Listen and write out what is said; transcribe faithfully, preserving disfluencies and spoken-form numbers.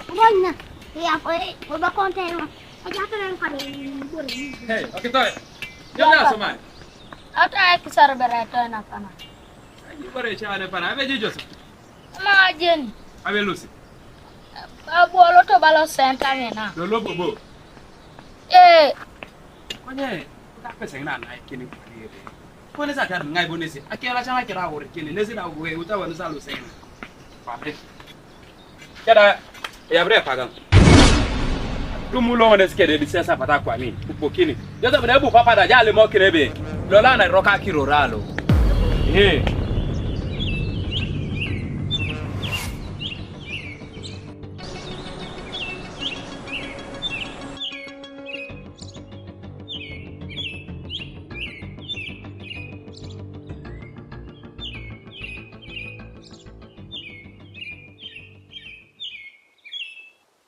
Bonya. Ya ko e ko ba konte ma. Aja to ren ko ni bore ni. Hey, okay to. Yo na so man. Ata e kisar bere to na kana. Ayi bore cha ne pana abe je Joseph. Ma jen. Abe Lucy. Abuolo to balo senta ngena. Lo lo bobo. Eh, Konye ka pese na na kini kwani ebe. Kone sa tar ngai bone se. Akela changa kira wori kini ne se na we uta wani sa lo se. Pambe. Kada ya bre pagan. Tumu lo ne skede di sesa pata kwani. Upo kini. Joseph na ebu papa da jale mo kire be. Lo la na roka kiro ralo. Eh.